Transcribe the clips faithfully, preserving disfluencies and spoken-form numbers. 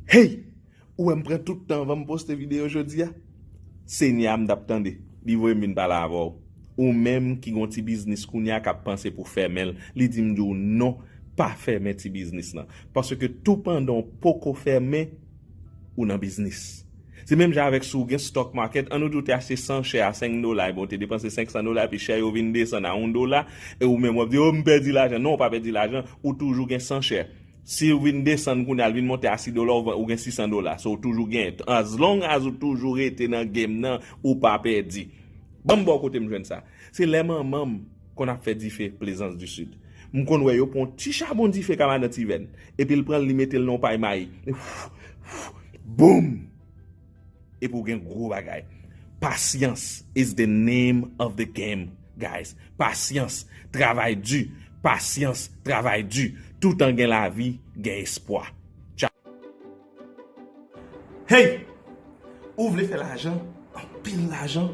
Hey! Ou wè m pran tout tan anvan m poste videyo jodi a? Senyè a m t ap tande. Li voye m vin pale avè w. Ou menm ki gon ti biznis kounye a k ap panse pou fèmen l, li di m di w non, pa fèmen ti biznis lan. Paske tou pandan w poko fèmen, ou nan biznis. Se menm jan avèk si w gen stock market, an nou di w te achte san share a senk dola, epi w te depanse senk san dola, epi share yo vin desann a yon dola, e ou menm w ap di, o, m pèdi lajan. Non, ou pa pèdi lajan, ou toujou gen san share. Si w vin desann kounye a, l vin monte a sis dola, ou, ou gen sis san dola. So, ou toujou gen. As long as ou toujou rete nan game nan, ou pa pèdi. Ban m ba w kote m jwenn sa. Se lè manman m konn ap fè dife Plaisance du Sud. M konn wè yo pran yon ti chabon dife ka madan Tivèn. Epi l pran l, li mete l nan yon pay mayi. Boum! Epi w gen gwo bagay. Pasyans is the name of the game, guys. Pasyans, travay di. Pasyans, travay di. Toutan gen lavi, gen espwa. Tcha. Hey! Ou vle fè lajan? Anpil lajan?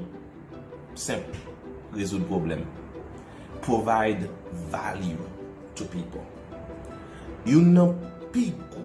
Senp. Rezoud pwoblèm. Provide value to people. Youn nan pi gwo